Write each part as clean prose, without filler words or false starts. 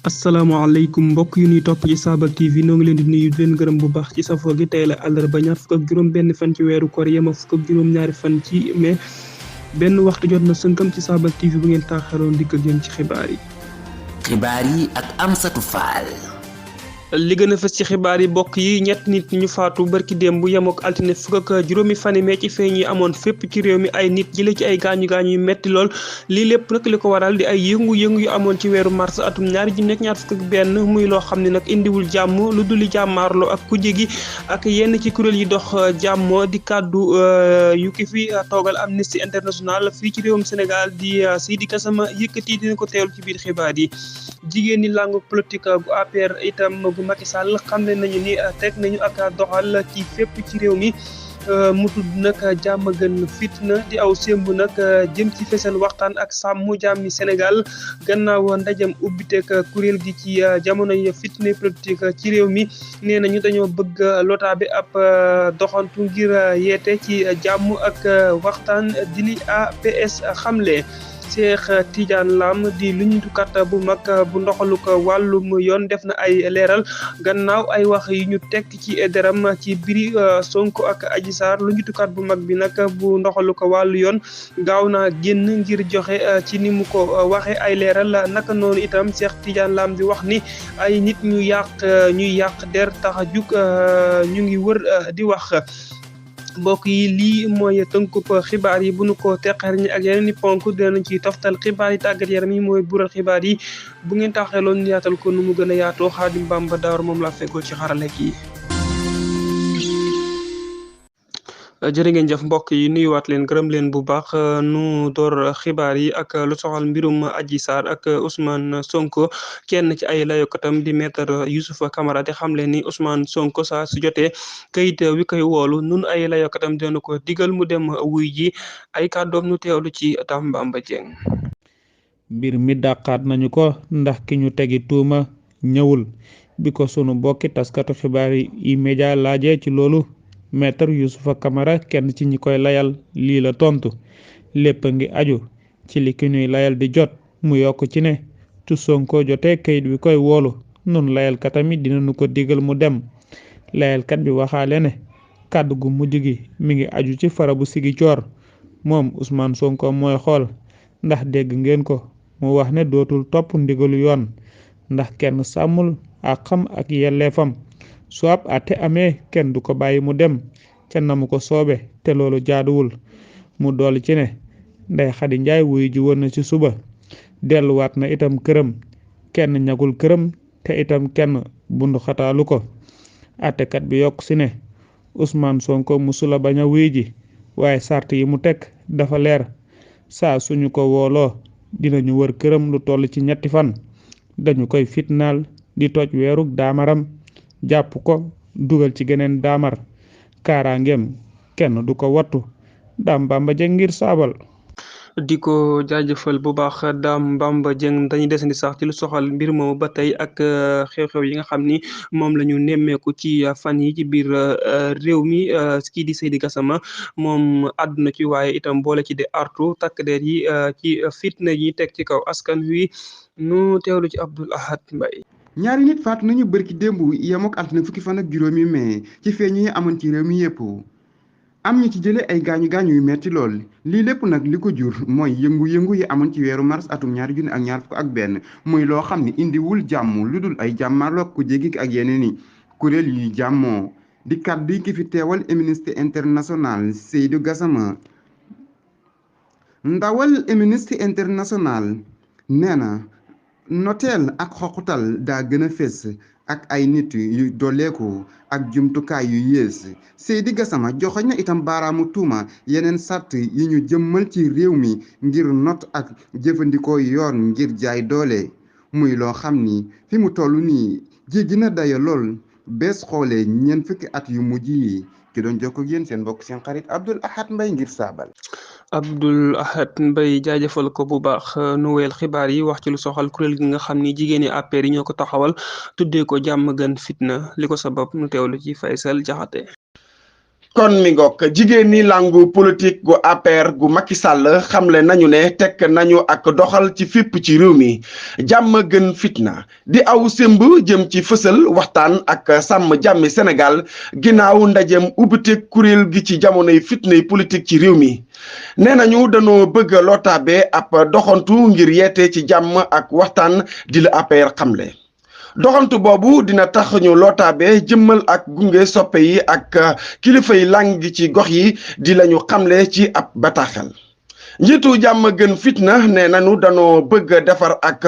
asalaamaaleykum mbokk yu ñuy topp ci Saabal TV noo ngi leen di nuyu di leen gërëm bu baax ci safoo gi tey la àllarba ñaar fukk ak juróom benn fan ci weeru koor yema fukk ak juróom ñaari fan ci mai benn waxtu jot na sënkam ci Saabal TV bu ngeen taaxaroon dikk ak yéen ci xibaar yi ak Amsatou Fall. li gën a fës ci xibaar yi bokk yi ñett nit ñu faatu barki démb bu yemook altine fukk ak juróomi fani mee ci feeñ yi amoon fépp ci réew mi ay nit jële ci ay gaañu-gaañu yu metti lool lii lépp nag li ko waral di ay yëngu-yëngu yu amoon ci weeru mars atum ñaari ji nekk ñaar fukk ak benn muy loo xam ne nag indiwul jàmm lu duli jàmmaarloo ak kujje gi ak yenn ci kuréel yi dox jàmmoo di kàddu yu ki fi toogal Amnesty International fii ci réewum Sénégal di Seydi Gassama yëkkati dina ko teewlu ci biir xibaar yi jigéen ñi langue politique bu APR itam bu Macky Sall xamle nañu ni teg nañu ak doxal ci fépp ci réew mi mu tudd nag jàmm gën fitna di aw sémb nag jëm ci fesal waxtaan ak sàmm jàmmi Sénégal gannaaw ndajam ubbiteeg kuréel gi ci jamono yi fitna politique ci réew mi nee nañu dañoo bëgg lotaabe ab doxantu ngir yeete ci jàmm ak waxtaan di li APS xamle. Cheikh Tidiane Lam di luñutukat bu mag bu ndoxalu ko wàllum yoon def na ay leeral gannaaw ay wax yu ñu tekk ci deram ci biri Sonko ak Adji Sarr luñutukat bu mag bi nag bu ndoxalu ko wàllu yoon gaaw na génn ngir joxe ci ni mu ko waxe ay leeral naka noonu itam Cheikh Tidiane Lam di wax ni ay nit ñuy yàq der tax a jug ñu ngi wër di wax. mbokk yi lii mooy tënkub xibaar yi bu nu ko teqar ñi ak yeneen i ponk dinañ ci toftal xibaar yi tàggat yaram yi mooy bural xibaar yi bu ngeen taxeeloon ñu yaatal ko nu mu gën a yaatoo Xaadim Bamba Daawar moom laa feggoo ci xarale gi. jërë ngeen jëf mbokk yi nuyuwaat leen gërëm leen bu baax nu door xibaar yi ak lu soxal mbirum Adji Sarr ak Ousmane Sonko kenn ci ay layokatam di maître Youssoufa Camara di xam leen ni Ousmane Sonko saa su jotee kayit wi koy woolu nun ay layokatam dina ko digal mu dem wuy ji ay kàddoom nu teewlu ci Dame Bamba Dieng. mbir mi dàqaat nañu ko ndax ki ñu tegi tuuma ñëwul bi ko sunu bokki taskatu xibaar yi média laajee ci loolu. maître Youssoufa Camara kenn ci ñi koy layal lii la tontu lépp a ngi aju ci li ki ñuy layal di jot mu yokk ci ne tu Sonko jotee kayit wi koy woolu nun layalkat tamit dinañu ko digal mu dem layalkat bi waxaale ne kàddu gu mujj gi mi ngi aju ci farabu sigi coor moom Ousmane Sonko mooy xool ndax dégg ngeen ko mu wax ne dootul topp ndigalu yoon ndax kenn sàmmul ak xam ak yelleefam su ab ate amee kenn du ko bàyyi mu dem ca na mu ko soobe te loolu jaaduwul mu dolli ci ne Ndeye Khady Ndiaye wuyu ji woon na ci suba delluwaat na itam këram kenn ñagul këram te itam kenn bundu xataalu ko atekat bi yokk si ne Ousmane Sonko musula bañ a wuyu ji waaye sart yi mu teg dafa leer saa suñu ko wooloo dinañu wër këram lu toll ci 3 fan dañu koy fitnaal di toj weeruk daamaram jàpp ko dugal ci geneen daamar kaaraangeem kenn du ko wattu Dame Bamba Dieng ngir Saabal. di ko jaajëfal bu baax Dame Bamba Dieng dañuy desandi sax ci lu soxal mbir moomu ba tey ak xew-xew yi nga xam ni moom la ñu nemmeeku ci fan yi ci biir réew mi kii di Seydi Gassama moom àdduna ci waaye itam boole ci di artu takk der yi ci fitna yi teg ci kaw askan wi nu teewlu ci Abdoul Ahad Mbaye. ñaari nit faatu nañu bërki démb yemook altine fukki fan ak juróomi mai ci feeñ yi amoon ci réew mi yépp am ñu ci jëlee ay gaañu-gaañu yu metti lool lii lépp nag li ko jur mooy yëngu-yëngu yi amoon ci weeru mars atum 2021 muy loo xam ne indiwul jàmm lu dul ay jàmmarloog ku jéggi ak yeneen i kuréel yuy jàmmoo di kàddu yi ki fi teewal Amnesty International Seydi Gassama ndawal Amnesty International nee na noteel ak xoqutal daa gën a fés ak ay nit yu dolleeku ak jumtukaay yu yées Seydi Gassama joxoñ na itam baaraamu tuuma yeneen sart yi ñu jëmmal ci réew mi ngir not ak jëfandikoo yoon ngir jaay doole muy loo xam ni fi mu toll nii jéggi na dayo lool bees xoolee 4 fukki at yu mujj yi ki doon jokko ak yéen seen mbokk seen xarit Abdoul Ahad Mbaye ngir Saabal. Abdoul Ahad Mbaye jaajëfal ko bu baax nu weel xibaar yi wax ci lu soxal kuréel gi nga xam ni jigéeni APR yi ñoo ko taxawal tuddee ko jàmm gën fitna li ko sabab nu teewlu ci Faysal Jaxate kon mi ngoog jigéen ñi langu politique gu APR gu Macky Sall xamle nañu ne tekk nañu ak doxal ci fépp ci réew mi jàmm gën fitna di aw sémb jëm ci fësal waxtaan ak sàmm jàmmi Sénégal ginnaaw ndajem ubbite kuréel gi ci jamonoy fitnay politique ci réew mi nee nañu dañoo bëgg lootaabe ab doxantu ngir yeete ci jàmm ak waxtaan di la APR xamle. doxantu boobu dina tax ñu lootaabe jëmmal ak gunge soppe yi ak kilifa yi lang gi ci gox yi di lañu xamle ci ab bataaxel njiitu jàmm gën fitna ne nanu danoo bëgg defar ak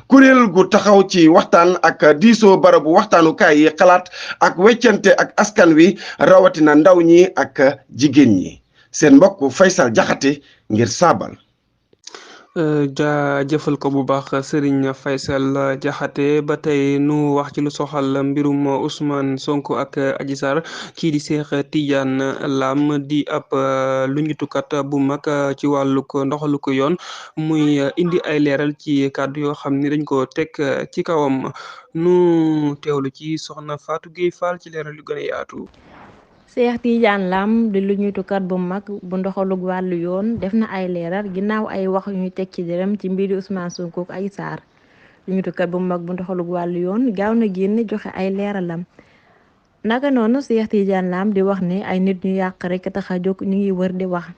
kuréel gu taxaw ci waxtaan ak diisoo barabu waxtaanukaay yi xalaat ak weccante ak askan wi rawatina ndaw ñi ak jigéen ñi seen mbokk Faysal Jaxate ngir saabal jaajëfal ko bu baax Serigne Faysal Jaxate ba tey nu wax ci lu soxal mbirum Ousmane Sonko ak Adji Sarr kii di Cheikh Tidiane Lam di ab luñutukat bu mag ci wàllug ndoxalu ko yoon muy indi ay leeral ci kàddu yoo xam ni dañ ko teg ci kawam nu teewlu ci soxna Fatou Gueye Fall ci leeral yu gën a yaatu. Cheikh Tidiane Lam di luñutukat bu mag bu ndoxalug wàllu yoon def na ay leeral ginnaaw ay wax yu ñu teg ci dërëm ci mbiri Ousmane Sonko ak Adji Sarr luñutukat bu mag bu ndoxalug wàllu yoon gaaw na génn joxe ay leeralam naka noonu Cheikh Tidiane Lam di wax ne ay nit ñu yàq rek tax a jóg ñu ngi wër di wax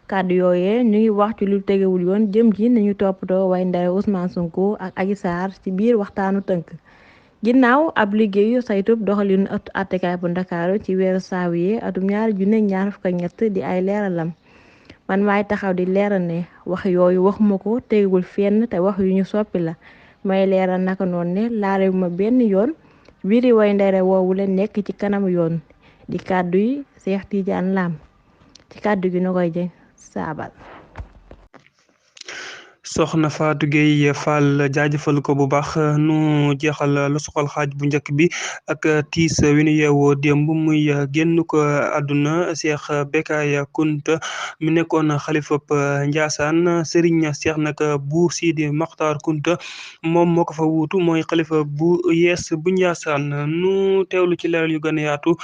kàddu yooyee ñu ngi wax ci lu tegewul yoon jëm ci nañu toppatoo way ndare Ousmane Sonko ak Adji Sarr ci biir waxtaanu tënk ginnaaw ab liggéeyu saytub doxalinu ëttu attekaay bu Ndakaaru ci weeru saawiye atum 2023 di ay leeralam man maay taxaw di leeral ne wax yooyu waxuma ko tegul fenn te wax yu ñu soppi la may leeral naka noonu ne laalewuma benn yoon biiri way ndere woowu la nekk ci kanam yoon di kàddu yi Cheikh Tidiane Lam ci kàddu gi na koy jëng saabal soxna Fatou Gueye Fall jaajëfal ko bu baax nu jeexal lu soxal xaaj bu njëkk bi ak tiis wi nu yeewoo démb muy génn ko àdduna Cheikh Bekay Kunta mi nekkoon xalifab Njaasaan Serigne Cheikh nag bu Sidi Maxtaar Kunta moom moo ko fa wuutu mooy xalifa bu yees bu Njaasaan nu teewlu ci leeral yu gën a yaatu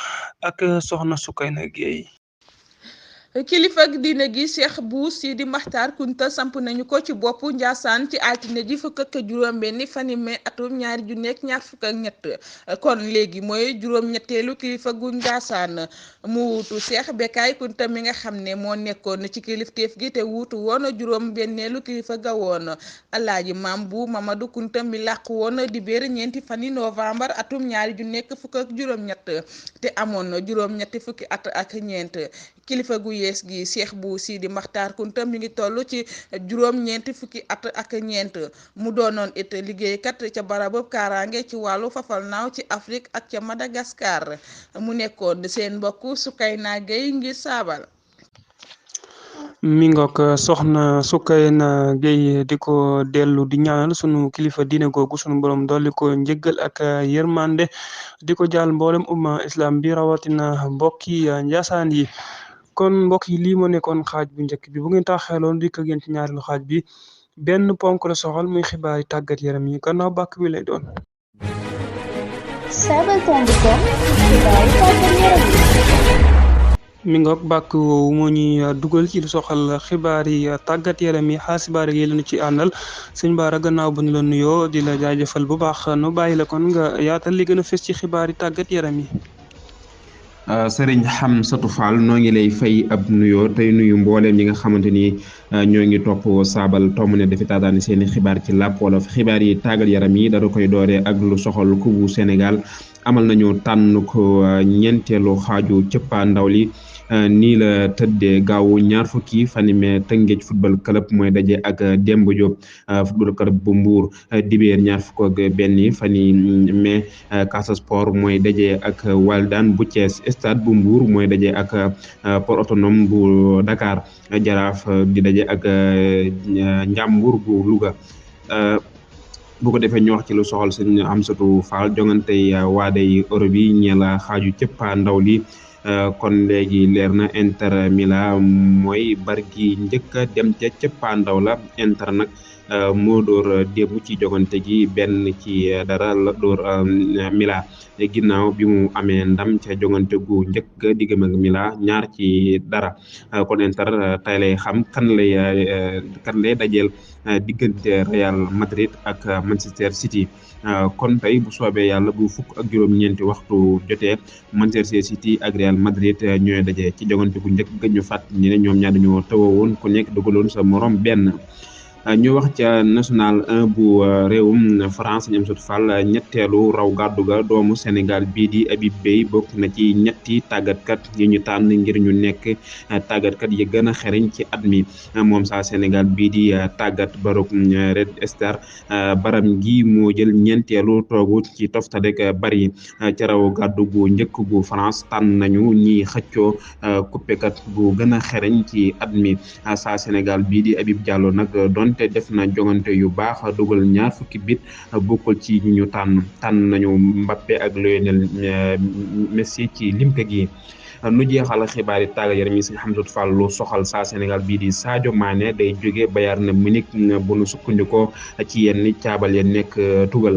ak soxna Sukayna Gueye. kilifa ak diine gi Cheikh bu Sidi Maxtaar Kunta samp nañu ko ci boppu Njaasaan ci altine ji fukk ak juróom-benni fani mai atum 2023 kon léegi mooy juróom-ñetteelu kilifa gu Njaasaan mu wuutu Cheikh Bekay Kunta mi nga xam ne moo nekkoon ci kilifteef gi te wuutu woon juróom-benneelu kilifa ga woon Alaaji Maam bu Mamadou Kunta mi làq woon di béer ñeenti fani novembre atum 2023 te amoon juróom-ñetti fukki at ak ñeent kilifa gu yees gi Cheikh bu Sidi Maxtaar Kunta mi ngi toll ci juróom-ñeenti fukki at ak ñeent mu doonoon it liggéeykat ca barabu kaaraange ci wàllu fafalnaaw ci Afrique ak ca Madagascar mu nekkoon seen mbokk Sukayna Gueye ngir saabal mi ngoog soxna Sukayna Gueye di ko dellu di ñaanal sunu kilifa diine googu sunu borom dolli ko njëggal ak yërmande di ko jaal mboolem umma islam bi rawatina mbokki Njaasaan yi kon mbokk yi lii moo nekkoon xaaj bu njëkk bi bu ngeen taxeeloon di ko gën ci ñaareelu xaaj bi benn ponk la soxal muy xibaar yi tàggat yaram yi gannaaw bàkk bi lay doon. Sabadoon.com xibaar yi tàggat yaram yi. mi ngoog bàkk woowu moo ñuy dugal ci lu soxal xibaar yi tàggat yaram yi xibaar yi lañu ci àndal sëñ Baara gannaaw bu ñu la nuyoo di la jaajëfal bu baax nu bàyyi la kon nga yaatal li gën a fës ci xibaar yi tàggat yaram yi. Sëriñ Hamsatou Fall noo ngi lay fay ab nuyoo tey nuyu mbooleem ñi nga xamante ni ñoo ngi topp saabal tomb ne dafi taataani seeni xibaar ci làpp wolof xibaar yi tàggat yaram yi dara koy dooree ak lu soxal Coupe bu Sénégal amal nañu tànn ko ñeenteelu xaaju cëppaandaw li nii la tëddee gaawu ñaar fukki fani mai Tëngéej football club mooy daje ak Demba Diop football club bu Mbour dibeer ñaar fukk ak benn fani mai Casa Sport mooy daje ak Waldan bu Thiès stade bu Mbour mooy daje ak Port Autonome bu Dakar Jaraaf di daje ak Njàmbur bu Louga bu ko defee ñu wax ci lu soxal sëñ Hamsatou Fall jongante waaday Europe yi ñeel xaaju cëppaa ndaw li kon léegi leer na Inter Milan mooy bar gi njëkk a dem ca cëppaandaw la Inter nag moo dóor démb ci jogante gi 1-0 la dóor Milan ginnaaw bi mu amee ndam ca jogante gu njëkk diggam ak Milan 2-0 kon Inter tey lay xam kan lay dajeel diggante Real Madrid ak Manchester City kon tey bu soobee yàlla bu 19:00 waxtu jotee Manchester City ak Real Madrid ñooy daje ci jogante gu njëkk ñu fàttali ne ñoom ñaar dañoo tëwoon ku nekk dugaloon sa morom benn. ñu wax ca national 1 bu réewum France ñoom sut Fall ñetteelu raw gàddu ga doomu Sénégal bii di Habib Beye bokk na ci ñetti tàggatkat yi ñu tànn ngir ñu nekk tàggatkat yi gën a xereñ ci at mi moom saa Sénégal bii di tàggat barok Red Star baram gi moo jël ñeenteelu toogu ci toftalek bari ca raw gàddu gu njëkk gu France tànn nañu ñi xëccoo kuppekat bu gën a xereñ ci at mi saa Sénégal bii di Habib Diallo nag te def na jongante yu baax dugal 20 bit bokkul ci ñu tànn nañu Mbappé ak Lionel Messi ci limte gi nu jeexal xibaar yi tàggat yaram yi si Hamzatou Fall lu soxal saa Sénégal bii di Sadio Mané day jóge Bayern Munich bu nu sukkandikoo ci yenn caabal ya nekk tugal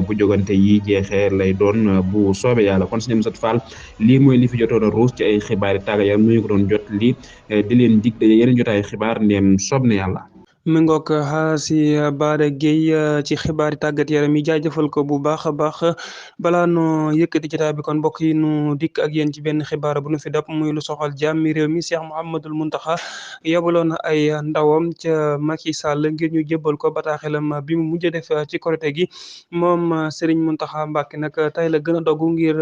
bu jogante yi jeexee lay doon bu soobee yàlla kon si Hamzatou Fall lii mooy li fi jotoon a ruus ci ay xibaar yi tàggat yaram nu ñu ko doon jot lii di leen dig daje yeneen jotaay xibaar ndeem soob na yàlla. mi ngoog Xaasi Baara Gueye ci xibaari tàggat yaram yi jaajëfal ko bu baax a baax balaa noo yëkkati jotaay bi kon mbokk yi nu dikk ak yéen ci benn xibaar bu nu fi dab muy lu soxal jàmmi réew mi Cheikh Mouhamadoul Mountakha yabaloon ay ndawam ca Macky Sall ngir ñu jébbal ko bataaxelam bi mu mujj def ci korite gi moom Serigne Mountakha Mbacké nag tey la gën a dogu ngir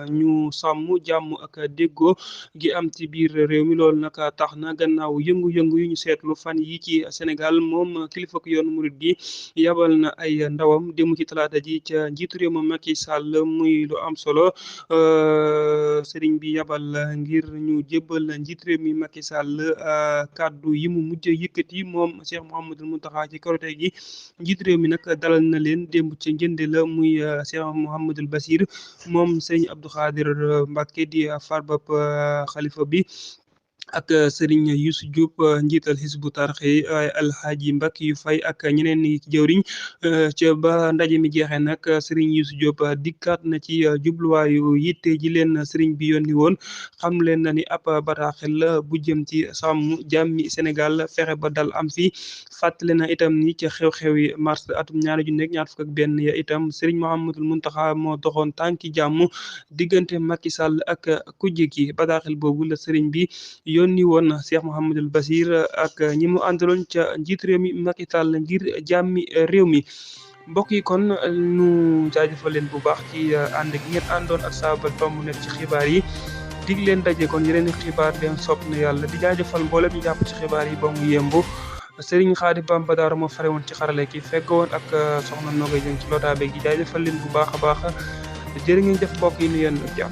ñu sàmm jàmm ak déggoo gi am ci biir réew mi loolu nag tax na gannaaw yëngu-yëngu yu ñu seetlu fan yi ci Sénégal moom kilifa ko yoonu murid gi yabal na ay ndawam dem ci talaata ji ca njiitu réew ma Macky Sall muy lu am solo sëriñ bi yabal ngir ñu jébbal njiitu réew mi Macky Sall kaddu yi mu mujj yëkkati moom Cheikh Mouhamadoul Mountakha ci korite gi njiitu réew mi nag dalal na leen démb ci njënde la muy Cheikh Mouhamadoul Bassir moom sëriñ Abdou Khadir Mbacké di farbab xalifa bi ak Serigne Youssou Diop njiital Hizbu Tarxi Alhaji Mbacke yu fay ak ñeneen ñi ci jëwriñ ca ba ndaje mi jeexee nag Serigne Youssou Diop dikkaat na ci jubluwaayu yitte ji leen Serigne bi yónni woon xam leen na ni ab bataaxel la bu jëm ci sàmm jàmmi Sénégal fexe ba dal am fi fàttale na itam ni ca xew-xew yi mars atum 2021 ya itam Serigne Mouhamadoul Mountakha moo doxoon tànki jàmm diggante Macky Sall ak kujje gi bataaxel boobu la Serigne bi yónni woon Cheikh Mouhamadoul Bassir ak ñi mu àndaloon ca njiit réew mi Macky Sall ngir jàmmi réew mi mbokk yi kon nu jaajëfal leen bu baax ci ànd gi ngeen àndoon ak Sabadoul Tomb nekk ci xibaar yi dig leen daje kon yeneen xibaar dem sopp na yàlla di jaajëfal mboolem ñu jàpp ci xibaar yi ba mu yembu Serigne Khady Bamba Daara moo fare woon ci xarale ki fekk woon ak soxna Nogay Jeng ci lotaabe gi jaajëfal leen bu baax a baax jërë ngeen jëf mbokk yi nu yéen jàpp